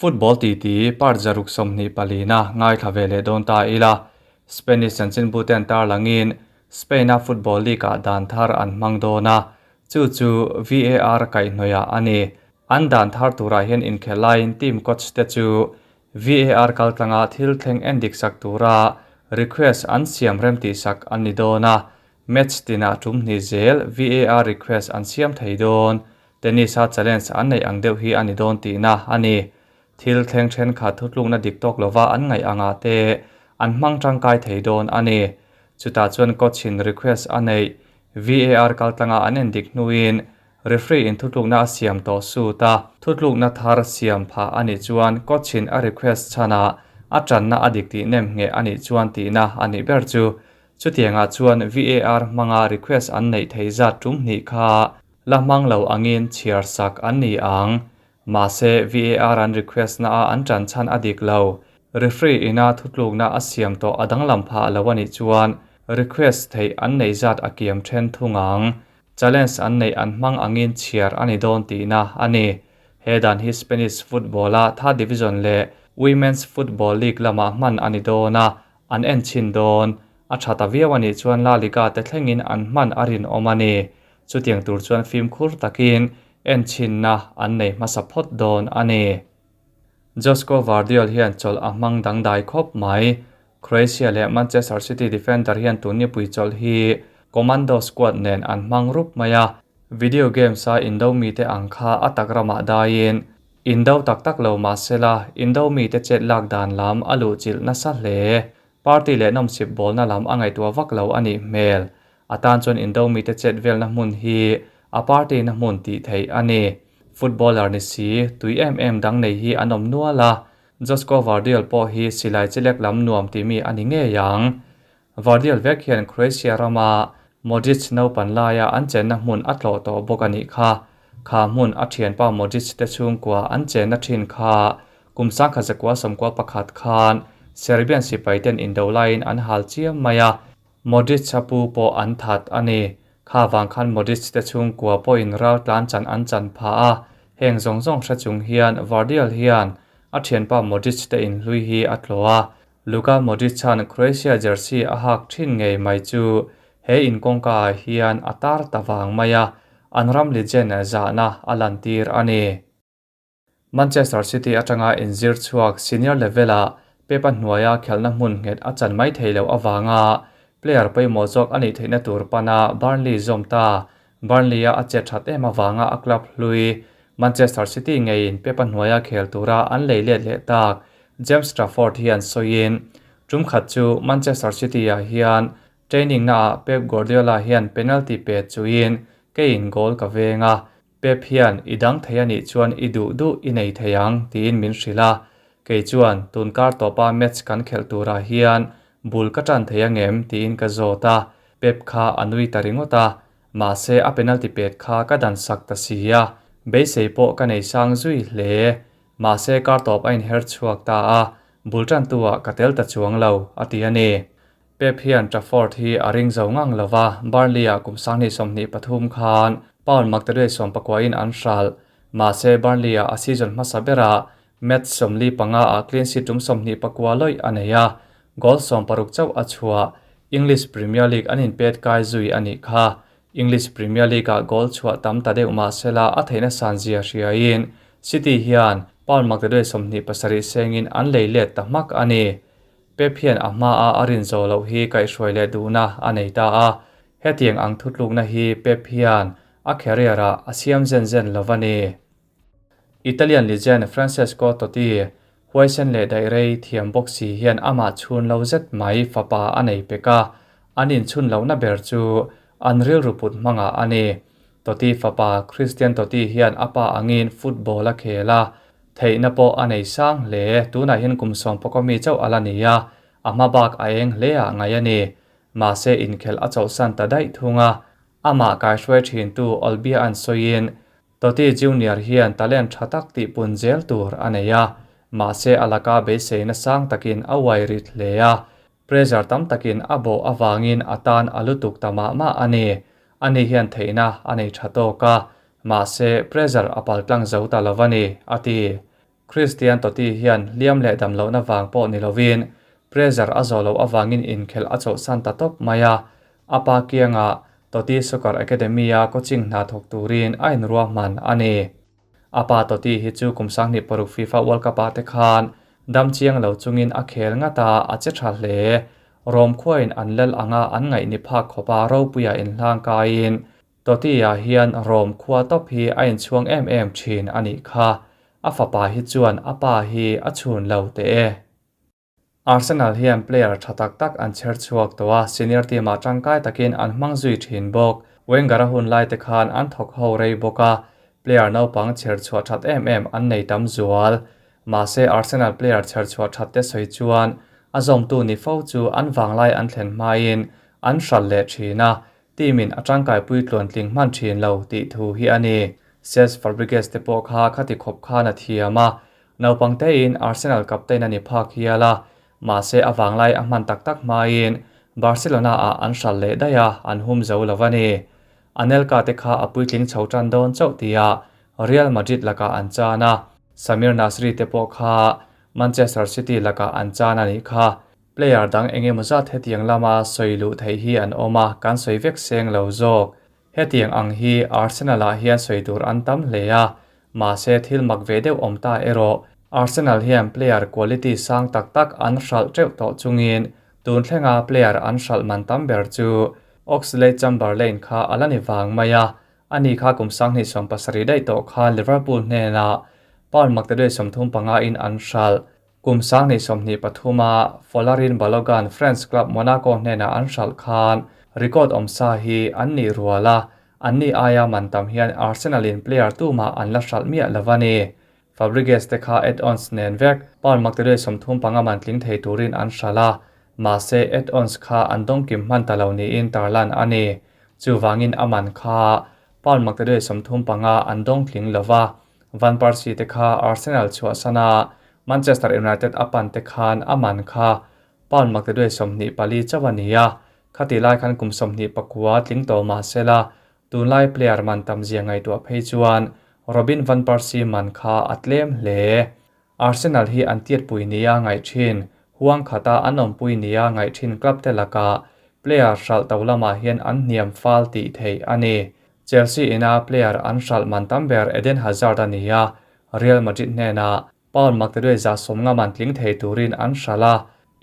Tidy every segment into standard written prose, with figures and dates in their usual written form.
Football titi part 124-na ngaithla ve leh dawn ta ila. Spanish chanchinbuten tarlangin Spain-a football league-ah dan thar an hmang dawn a, chu chu VAR kaihhnawihah a ni. An dan thar turah hian inkhel laiin team coach te chu VAR kaltlanga thil thleng en dik sak tura request an siam rem tihsak an ni dawn a, match tinah tum hnih zel VAR request an siam thei dawn. Tennis-a challenge an neih ang deuh hi a ni dawn tihna a ni. Thil thleng thenkhat thutlukna dik tawk lova an ngaih angah te an hmang tangkai thei dawn a ni. Chutah chuan coach-in request a neih VAR kaltlanga an en dik hnuin referee in thutlukna a siam tawh sut a. Thutlukna thar siam phah a nih chuan coach-in a request chhanah a tanna a dik tih nem ngheh a nih chuan tihna a nih ber chu. Chutiangah chuan VAR hmanga request an neih thei zat tum hnih kha la hmang lo angin chhiar sak an ni ang. Mahse, VAR an request na a an tan chhan a dik lo. Referee ina thutlukna a siam tawh a danglam phah lo a nih chuan request theih an neih zat a kiam then thung ang. Challenge an neih an hmang angin chhiar a ni dawn tihna a ni. He dan hi Spanish football-a third division leh Women's Football League lamah hman a ni dawn a, an en chhin dawn. A tha ta viau a nih chuan La Liga te thlengin an hman a rinawm a ni. Chutiang tur chuan fimkhur takin en chhinna an nei hmasa phawt dawn a ni. Josko Gvardiol hian chawlh a hmang dangdai khawp mai. Croatia leh Manchester City defender hian tun nipui chawlh hi Commando squad nen an hmang rup mai a. Video games a indo mite ang kha a tak ramah daiin indo tak tak lo mahsela indo mite chet lak dan lam a luhchilh nasa hle. Party leh nawmsip bawlna lam a ngaihtuah vak lo a nih hmel. A tan chuan indo mite chet velna hmun hi a party na hmun tih theih a ni. Footballer ni si, tui em em dang nei hi an awm nual a. Josko Gvardiol pawh hi silai chilek lam nuam timi a ni ngei ang. Gvardiol vek hian Croatia rama Modric naupan laia an chenna hmun a tlawh tawh bawk a nih kha. Kha hmun a thianpa Modric te chhungkua an chenna thin kha kum 1991 khan Serbian sipai ten indo laiin an hal chiam mai a, Modric a pu pawh an that a ni. Kha vang khan Modric te chhungkua pawhin ral tlan chan an chan phah a, heng zawng zawng hre chung hian Gvardiol hian a thianpa Modric te inhlui hi a tlawh a. Luka Modric-a'n Croatia jersey a hak thin ngei mai chu he inkawngka ah hian a tar ta vang mai a, an ram legend zahna a lantir a ni. Manchester City atanga inzir chhuak senior level-ah Pep-a hnuaia khelhna hmun nghet a chan mai thei loh avanga player pawimawh zawk a nih theihna tur pana Burnley zawm ta. Burnley-a a chet that em avanga a club hlui Manchester City ngeiin Pep-a hnuaia khel tura an lei let leh tak James Trafford hian sawiin, Tum khat chu Manchester City-ah hian training naah Pep Guardiola hian penalty pe chuin keiin goal ka veng a, Pep hian i dang thei a nih chuan i duh duh i nei thei ang tiin min hrilh a. Kei chuan tun kar tawpa match kan khelh turah hian bul ka tan thei angem tiin ka zawt a, Pep kha a nui ta ringawt a. Mahse a penalty pet kha ka dan sak ta si a, beisei pawh ka nei sang zui hle. Mahse kar tawp a inher chhuak ta a, bul tantu ah ka tel ta chuang lo, a ti a ni. Pep hian Trafford hi a ring zo ngang lo va, Burnley-ah kum 2023 khan pound maktaduai sawmpakuain an hralh. Mahse, Burnley-ah a season hmasa berah match 45-ah clean sheet tum 24 lawih a nei a, goal 60 chauh a chhuah. English Premier League an inpet kai zui a nih kha. English Premier League-ah goal chhuah tam ta deuh mahsela a theihna san zia hriain City hian pound maktaduai 27 sengin an lei let ta hmak a ni. Pep hian a hmaa a rin zawh loh hi kaihhruai leh duhna a nei ta a, hetiang ang thutlukna hi Pep hian a career-ah a siam zen zen lo a ni. Italian legend Francesco Totti, huaisen leh daih rei thiam bawk si hian amah chhun lo zet mai fapa a nei pek a, an inchhun lohna ber chu an rilru put hmangah a ni. Totti fapa Christian Totti hian a pa angin football a khel a, Theihna pawh a nei sang hle. Tunah hian kum sawm pawka mi chauh a la ni a, a hma bak a eng hle ah ngaih a ni. Mahse inkhelh a chauhsan ta daih thung a, amah kaihruai thintu Olbia an sawiin, Totti Junior hian talent tha tak tih pun zel tur a nei a, mahse a laka beiseina sang takin a uai rit hle a, pressure tam takin a bawh avangin a tan a lutuk ta mah mah a ni. Ani hian theihna a nei tha tawk a, Mahse, pressure a pal tlang zo ta lo a ni, a ti. Christian Totti hian hliam leh dam lohna vang pawh ni lovin pressure a zawh loh avangin inkhelh a chawlhsan ta tawp mai a. A pa kiangah Totti Soccer Academy-a coaching hna thawk turin a inruahman a ni. A pa Totti hi chu kum 2006 FIFA World Cup-ah te khan dam chiang lo chungin a khel ngat a, a che tha hle. Rom khuain an lal anga an ngaih ni phak khawpa ropuia inhlang kaiin Totti-a hian Rom khua tawp hi a inchhuang em em thin a nih kha. A fapa hi chuan a pa hi a chhun lo teh e. Arsenal hian player tha tak tak an chher chhuak tawh a, senior team-ah tangkai takin an hmang zui thin bawk. Wenger-a hun lai te khan an thawk ho rei bawk a, player naupang chher chhuah that em em an nei tam zual. Mahse Arsenal player chher chhuah that te sawi chuan a zawmtu ni fo chu an vanglai an thlen hmain an hral leh thin a, team-in a tangkaipui tluantling hman thin lo tih thu hi a ni. Cesc Fabregas te pawh kha khati khawp khan a thiam a, Naupang tein Arsenal captain a ni phak hial a, mahse a vanglai a hman tak tak hmain Barcelona-ah an hral leh daih a, an hum zo lo a ni. Anelka te kha a puitling chho tan dawn chauh tia Real Madrid lakah an chan a, Samir Nasri te pawh kha Manchester City lakah an chan a nih kha. Player dang eng emaw zat hetiang lama sawi luh theih hi an awm a, kan sawi vek seng lo zawk. Hetiang ang hi Arsenal-ah hian sawi tur an tam hle a, mahse thil mak ve deuh awm ta erawh Arsenal hian player quality sang tak tak an hralh teuh tawh chungin tun thlenga player an hralh man tam ber chu Oxlade-Chamberlain kha a la ni vang mai a, ani kha kum 2017 daih tawh khan Liverpool hnenah pound maktaduai 35 in an hralh. Kum 2023 a Folarin Balogun French club Monaco hnenah an hralh khan record awm sa hi an nih rual a, an ni aia man tam hian Arsenal in player tumah an la hralh miah lo a ni. Fabregas te kha add-ons nen vek pound maktaduai 35 man tling thei turin an hralh a, mahse add-ons kha an dawngkim hman ta lo niin tarlan a ni. Chuvangin a man kha pound maktaduai 35 an dawngtling lo va, Van Persie te kha Arsenal chhuahsan a, Manchester United a pan te khan a man kha pound maktaduai 24 chauh a ni a, khati lai khan kum 29 tling tawh mah sela, tunlai player man tam zia ngaihtuah phei chuan Robin van Persie man kha a tlem hle. Arsenal hi an tiatpui nia ngaih thin, huang khata an awmpui nia ngaih thin club te lakah player hralh to lamah hian an hniam fal tih theih a ni. Chelsea ina player an hralh man tam ber Eden Hazard a ni a, Real Madrid hnenah pound maktaduai 150 man tling thei turin an hralh a,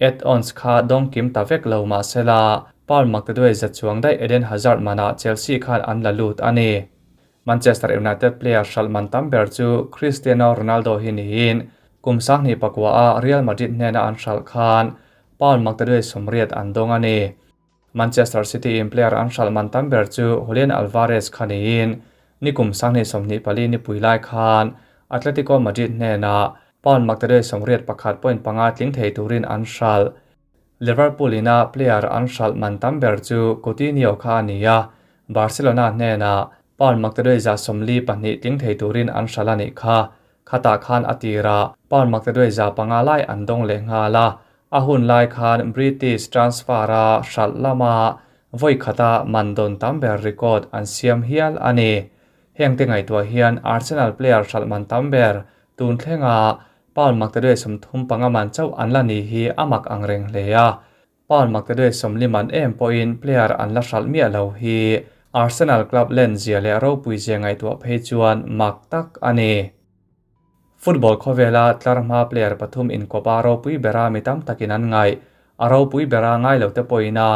add-ons kha dawngkim ta vek lo mah sela pound maktaduai za chuang daih Eden Hazard manah Chelsea khan an la lut a ni. Manchester United player hralh man tam ber chu Cristiano Ronaldo hi niin kum 2009 a Real Madrid hnena an hralh khan pound maktaduai 80 an dawng a ni. Manchester City in player an hralh man tam ber chu Julian Alvarez kha niin nikum 2024 ni pui lai khan Atletico Madrid hnenah pound maktaduai 81.5 tling thei turin an hralh. Liverpool ina player an hralh man tam ber chu Coutinho kha a ni a, Barcelona hnenah pound maktaduai 142 tling thei turin an hralh a nih kha. Khatah khan a tira pound maktaduai 500 lai an dawng leh nghal a, a hun lai khan British transfer a hralh lama vawi khata man dawn tam ber record an siam hial a ni. Heng te ngaihtuah hian Arsenal player hralh man tam ber tun thlenga pound maktaduai 35 man chauh an la ni hi a mak ang reng hle a. Pound maktaduai 40 man em pawhin player an la hralh miah lo hi Arsenal club len zia leh ropui zia ngaihtuah phei chuan mak tak a ni. Football khawvela tlarhma player pathum inkawpa ropui bera mi tam takin an ngaih, a ropui bera ngai lo te pawhin a,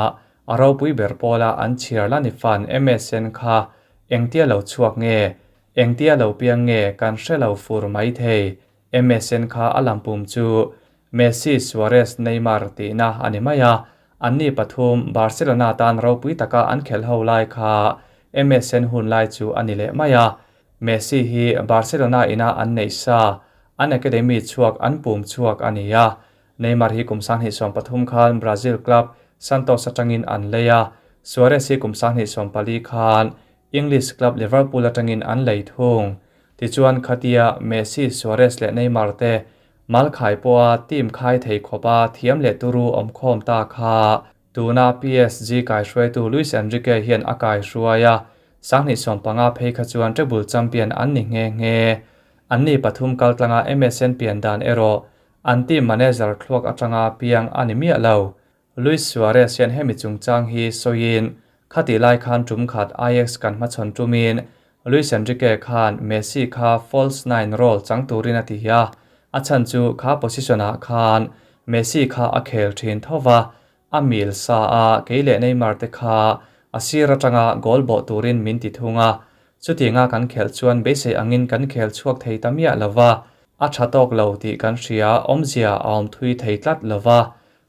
a ropui ber pawla an chhiar la ni fan MSN kha engtia lo chhuak nge, engtia lo piang nge kan hre lo fur mai thei. MSN kha a lampum chu Messi, Suarez, Neymar tihna a ni mai a, anni pathum Barcelona tan ropui taka an khelh ho lai kha MSN hun lai chu a ni leh mai a. Messi hi Barcelona ina an neih sa, an academy chhuak an pum chhuak a ni a. Neymar hi kum 2023 khan Brazil club Santos atangin an lei a, Suarez hi kum 2024 khan English club Liverpool atangin an lei thung. Tichuan khatia Messi, Suarez leh Neymar te mal khai pawha team khai thei khawpa thiam leh turu awm khawm ta kha tuna PSG kai hruaitu Luis Enrique hian a kai hruai a, 2015 phei kha chuan treble champion an ni nghe nghe. Anni pathum kaltlanga MSN pian dan erawh an team manager thluak atanga piang a ni miah lo. Luis Suarez hian hemi chungchang hi sawiin, Khatih lai khan tum khat Ajax kan hmachhawn tumin Luis Enrique khan Messi kha false nine role chang turin a ti a, a chhan chu kha position ah khan Messi kha a khel thin tho va, a mil sa a, kei leh Neymar te kha a sir atanga goal bawh turin min ti thung a, chutianga kan khelh chuan beisei angin kan khel chhuak thei ta miah lo va, a tha tawk lo tih kan hria, awmzia a awm thui thei tlat lo va,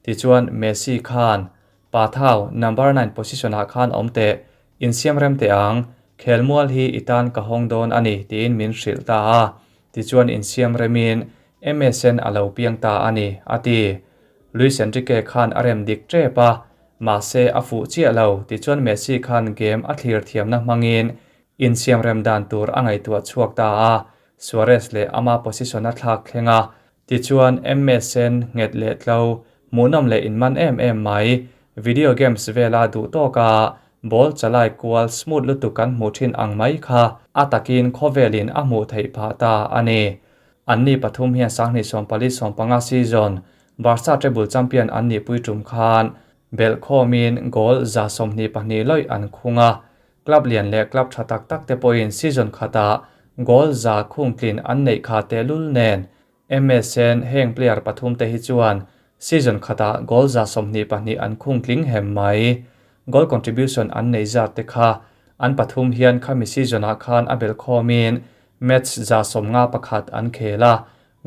tichuan Messi khan Pa Thau, number nine position ah khan awm teh, insiam rem teh ang, khelmual hi i tan ka hawng dawn a ni tiin min hrilh ta a, tichuan insiam remin MSN a lo piang ta a ni, a ti. Luis Enrique khan a rem dik tep a, mahse a fuh chiah lo, tichuan Messi khan game a thlir thiamna hmangin insiam rem dan tur a ngaihtuah chhuak ta a, Suarez leh ama position a thlak thleng a, Tichuan, MSN nghet leh tlo, hmuhnawm leh inman em em mai, video games vela duh tawka ball chalai kual smooth lutuk kan hmuh thin ang mai kha a takin khawvelin a hmuh theih phah ta a ni. Anni pathum hian sanghnih sawmpali sawmpanga season Barca treble champion an nihpui tum khan belhkhawmin goal 22 lawih an khung a, Club lian leh club tha tak tak te pawhin season khatah goal za khung tlin an neih kha tehlul nen MSN heng player pathum te hi chuan season khatah goal 22 an khung tling hem mai. Goal contribution an nei zat te kha an pathum hian khami season ah khan a belhkhawmin match 51 an khel a,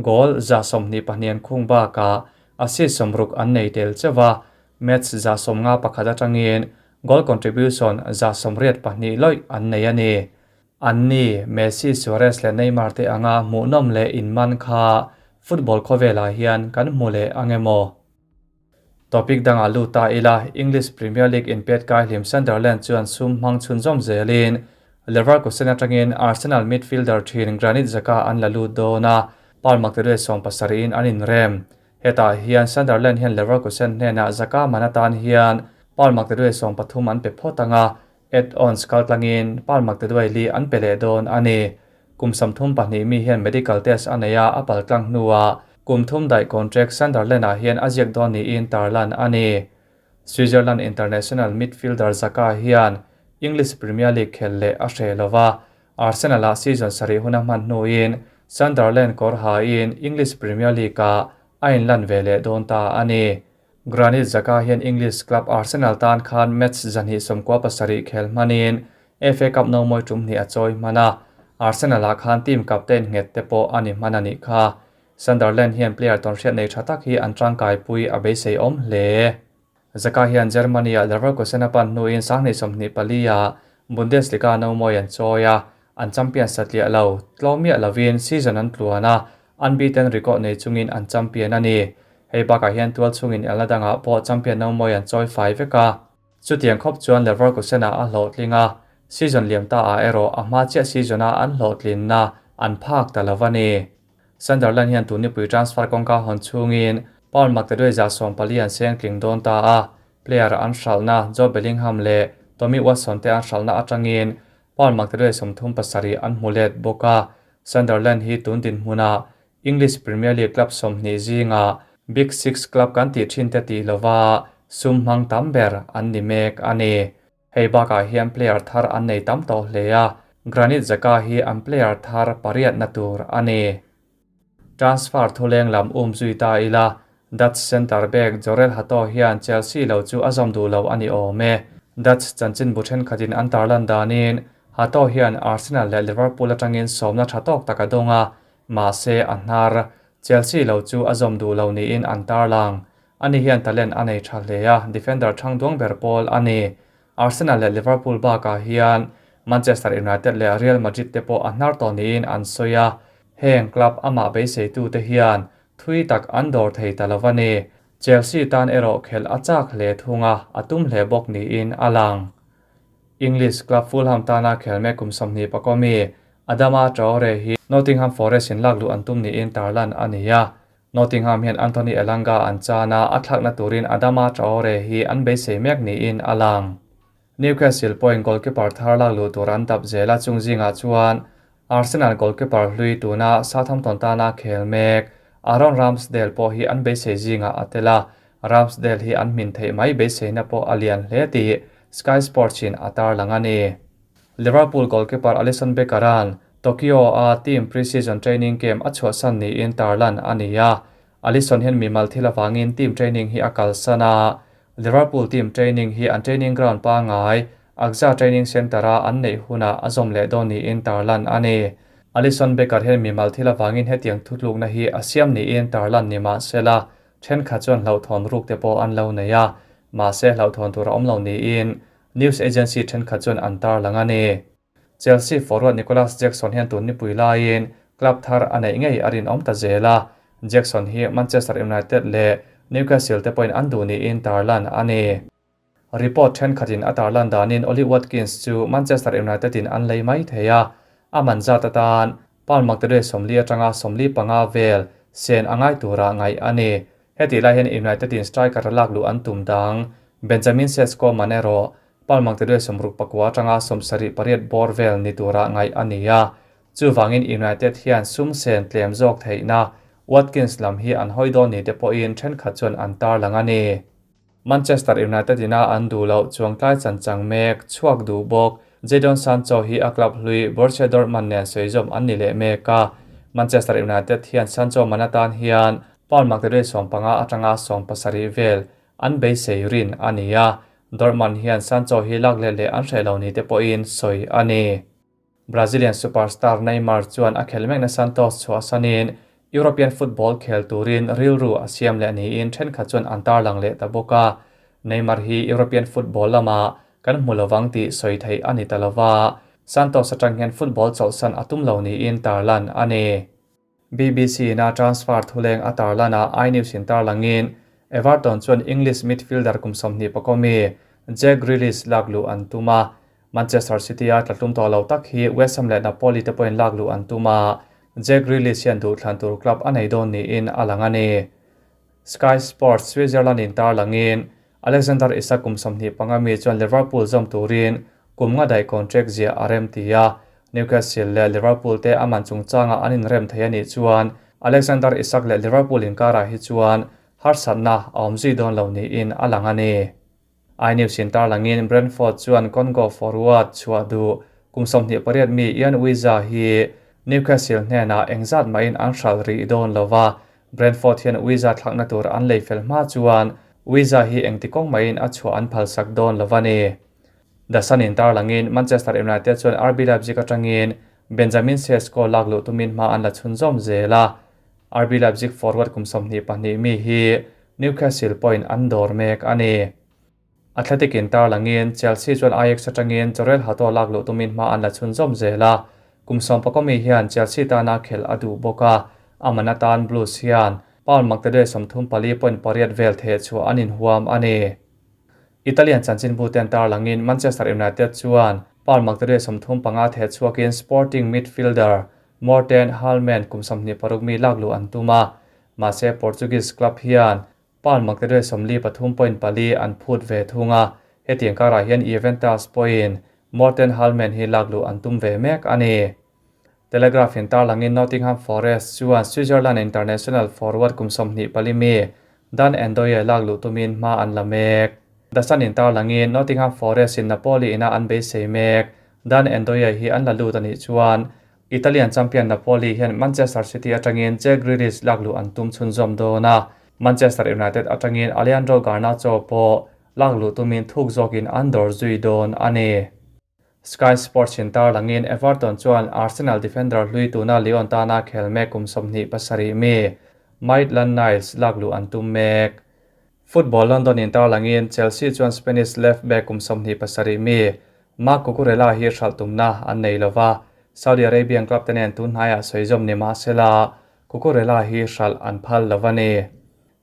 goal 22 an khung bakah assist 60 an nei tel chauh a, match 51 atangin Goal contribution 82 lawih an nei a ni. Anni, Messi, Suarez leh Neymar te anga hmuhnawm leh inman kha football khawvelah hian kan hmu leh ang emaw? Topic dangah lut ta ila, English Premier League inpet kai hlim Sunderland chuan sum hmang chhunzawm zelin Leverkusen atangin Arsenal midfielder thin Granit Xhaka an la lut dawn a, Paul Makdere 70 in an inrem. Hetah hian Sunderland hian Leverkusen hnenah Xhaka man atan hian Paul Maktaduai 13 an pe phawt ang a, add-ons kaltlangin Paul Maktaduai li an pe leh dawn a ni. Kum 32 mi hian medical test a nei a, a paltlang hnuah kum thum daih contract Sunderland-ah hian a ziak dawn niin tarlan a ni. Switzerland international midfielder Xhaka hian English Premier League khel leh a hreh lo va, Arsenal-ah season sarih hun a hman hnuin Sunderland kawr hain English Premier League-ah a inlan ve leh dawn ta a ni. Granit Xhaka hian English club Arsenal tan khan match 297 khel hmanin FA Cup no mawi tum hnih a chawi hman a, Arsenal-ah khan team captain nghet te pawh a ni hman a nih kha. Sunderland hian player tawnhriat nei tha tak hi an tangkaipui a beisei awm hle. Xhaka hian Germany-ah Leverkusen a pan hnuin 2024-ah Bundesliga no mawi an chawi a, an champion satliah lo, tlawm miah lovin season an tluan a, unbeaten record nei chungin an champion a ni. Hei bakah hian tual chungin elna dangah pawh champion no mawi an chawi fai vek a. Chutiang khawp chuan Leverkusen-ah a hlawhtling a, season liam ta ah erawh a hma chiah season-a an hlawhtlinna an phak ta lo a ni. Sunderland hian tun nipui transfer kawngka hawn chungin Paul Maktaduai 14 an seng tling dawn ta a, player an hralhna Jobe Bellingham leh Tommy Watson te an hralhna atangin Paul Maktaduai 37 an hmu let bawk a. Sunderland hi tun dinhmunah English Premier League club 20 zinga Big Six club kan tih thin te tih lova sum hmang tam ber an ni mek a ni. Hei bakah hian player thar an nei tam tawh hle a, Granit Xhaka hi an player thar pariatna tur a ni. Transfer thuleng lam um zui ta ila, Dutch centre back Jorrel Hato hian Chelsea lo chu a zawm duh lo a ni awm e. Dutch chanchinbu thenkhatin an tarlan danin Hato hian Arsenal leh Liverpool atangin sawmna tha tawk tak a dawng a, mahse a hnar Chelsea lo chu a zawm duh lo niin an tarlang. Ani hian talent a nei tha hle a, defender thang duang ber pawl a ni. Arsenal leh Liverpool bakah hian Manchester United leh Real Madrid te pawh a hnar tawh niin an sawi a, heng club amah beiseitute hian thui tak an dawr thei ta lo a ni. Chelsea tan erawh khelh a chak hle thung a, a tum hle bawk niin a lang. English club Fulham tana khel mek kum 20 mi Adama Traore hi Nottingham Forest in lak luh an tum niin tarlan a ni a. Nottingham hian Anthony Elanga an chan a, a thlakna turin Adama Traore hi an beisei mek niin a lang. Newcastle pawhin goalkeeper thar lak luh tur an dap zel a, chung zingah chuan Arsenal goalkeeper hlui tuna Southampton tana khel mek Aaron Ramsdale pawh hi an beisei zingah a tel a, Ramsdale hi an hmin theih mai beiseina pawh a lian hle tih Sky Sports-in a tarlang a ni. Liverpool goalkeeper Alisson Becker-a'n Tokyo-a team pre-season training camp a chhuahsan niin tarlan a ni a, Alisson hian mimal thil avangin team training hi a kalsan a, Liverpool team training hi an training ground pangngai Agza Training Centre-a an neih hunah a zawm leh dawn niin tarlan a ni. Alisson Becker hian mimal thil avangin hetiang thutlukna hi a siam niin tarlan ni mah sela, thenkhat chuan hlauhthawn ruk te pawh an lo nei a, mahse hlauhthawn tur a awm lo niin news agency thenkhat chuan an tarlang a ni. Chelsea forward Nicolas Jackson hian tun nipui laiin club thar a neih ngei a rinawm ta zel a, Jackson hi Manchester United leh Newcastle te pawhin an duh niin tarlan a ni. Report thenkhatin a tarlan danin Ollie Watkins chu Manchester United in an lei mai thei a, a man zat atan pound maktaduai 40 atanga 45 vel sen a ngai tura ngaih a ni. Hetih lai hian United in striker a lak luh an tum dang Benjamin Sesko man erawh Pound maktaduai 64 atanga 78 bawr vel ni tura ngaih a ni a, chuvangin United hian sum sen tlem zawk theihna Watkins lam hi an hawi dawn ni te pawhin thenkhat chuan an tarlang a ni. Manchester United ina an duh loh chuangtlai chanchang mek chhuak duh bawk Jadon Sancho hi a club hlui Borussia Dortmund nen sawi zawm an ni leh mek a, Manchester United hian Sancho man atan hian pound maktaduai 15 atanga 70 vel an beisei rin a ni a, Dortmund hian Sancho hi lak let leh an hreh lo ni te pawhin sawi a ni. Brazilian superstar Neymar chuan a khel mekna Santos chhuahsanin European football khel turin rilru a siam leh niin thenkhat chuan an tarlang leh ta bawk a, Neymar hi European football lamah kan hmu lovang tih sawi theih a ni ta lova, Santos atang hian football chawlhsan a tum lo niin tarlan a ni. BBC ina transfer thuleng a tarlana iNews in tarlangin Everton chuan English midfielder kum 20 pakomi Jack Grealish lak luh an tum a, Manchester City a tlatlum tawh lo tak hi West Ham leh Napoli te pawhin lak luh an tum a, Jack Grealish hian duhthlan tur club a nei dawn niin a lang a ni. Sky Sports Switzerland in tarlangin Alexander Isak kum 25 mi chuan Liverpool zawm turin kum nga daih contract zia a rem ti a, Newcastle leh Liverpool te a man chungchanga an inrem thei a nih chuan Alexander Isak leh Liverpool inkarah hi chuan harsatna a awm zui dawn lo niin a lang a ni. iNews in tarlangin Brentford chuan Congo forward chhuah duh kum 28 mi Yoane Wissa hi Newcastle hnenah engzat mahin an hral rih dawn lova, Brentford hian Wissa thlakna tur an lei fel hma chuan Wissa hi engti kawng mahin a chhuah an phalsak dawn lova ni. The Sun in tarlangin Manchester United chuan RB Leipzig atangin Benjamin Sesko lak luh tumin hma an la chhunzawm zel a, RB Leipzig forward kum 22 mi hi Newcastle pawhin an dawr mek a ni. Athletic in tarlangin Chelsea chuan Ajax atangin Jorrel Hato lak luh tumin hma an la chhunzawm zel a, kum 10 mi hian Chelsea tana khel a duh bawk a, a man atan Blues hian pound maktaduai 34.8 vel theh chhuah an inhuam a ni. Italian chanchinbu ten tarlangin Manchester United chuan pound maktaduai 35 theh chhuakin Sporting midfielder Morten Hjulmand kum 26 mi lak luh an tum a, mahse Portuguese club hian pound maktaduai 43.4 an phut ve thung a, hetiang karah hian Juventus pawhin Morten Hjulmand hi lak luh an tum ve mek a ni. Telegraph in tarlangin Nottingham Forest chuan Switzerland international forward kum 24 mi Dan Ndoye lak luh tumin hma an la mek. The Sun in tarlangin Nottingham Forest in Napoli ina an beisei mek. Dan Ndoye hi an la lut a nih chuan Italian champion Napoli hian Manchester City atangin Jack Grealish lak luh an tum chhunzawm dawn a, Manchester United atangin Alejandro Garnacho pawh lak luh tumin thuk zawkin an dawr zui dawn a ni. Sky Sports in tarlangin Everton chuan Arsenal defender hlui tuna Lyon tana khel mek kum 27 mi Maitland Niles lak luh an tum mek. Football London in tarlangin Chelsea chuan Spanish left back kum 27 mi Marc Cucurella hi hral tumna an nei lova, Saudi Arabian club te nen tun hnaiah sawi zawm ni mahsela Cucurella hi hral an phal lova ni.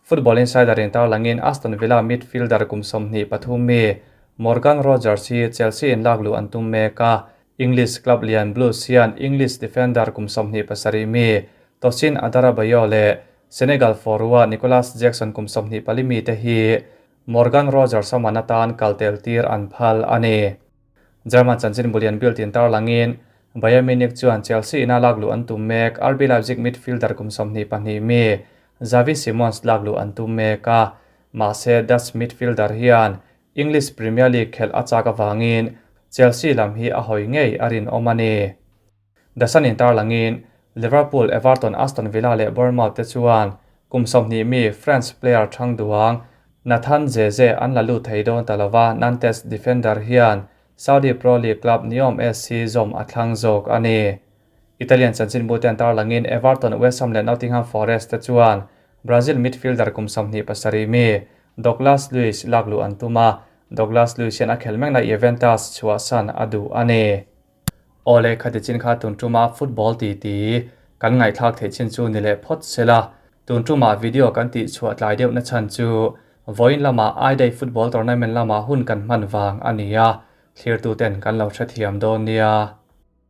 Football Insider in tarlangin Aston Villa midfielder kum 23 mi Morgan Rogers hi Chelsea in lak luh an tum mek a, English club lian Blues hian English defender kum 27 mi Tosin Adarabioyo leh Senegal forward Nicolas Jackson kum 24 mi te hi Morgan Rogers a man atan kaltel tir an phal a ni. German chanchin bulian Bild in tarlangin Bayern Munich chuan Chelsea ina lakluh an tum mek, RB Leipzig midfielder kum 22 mi Xavi Simons lakluh an tum mek a, mahse Dutch midfielder hian English Premier League khelh a chak avangin Chelsea lam hi a hawi ngei a rinawm a ni. The Sun in tarlangin Liverpool, Everton, Aston Villa leh Bournemouth te chuan kum 20 mi French player thang duang Nathan Zeze an la lut thei dawn ta lova, Nantes defender hian Saudi Pro League club Neom SC zawm a thlang zawk a ni. Italian chanchinbu te an tarlangin Everton, West Ham leh Nottingham Forest te chuan Brazil midfielder kum 27 mi Douglas Luiz lakluh an tum a, Douglas Luiz hian a khel mek na Juventus chhuahsan a duh a ni. Awle khati chin kha tun tuma football ti ti kan ngaihthlak theih chin chu ni leh phawt sela, tun tuma video kan tih chhuah tlai deuh na chhan chu vawiin lama I-Day football tournament lama hun kan hman vang a ni a, thlir tu ten kan lo hrethiam dawn nia.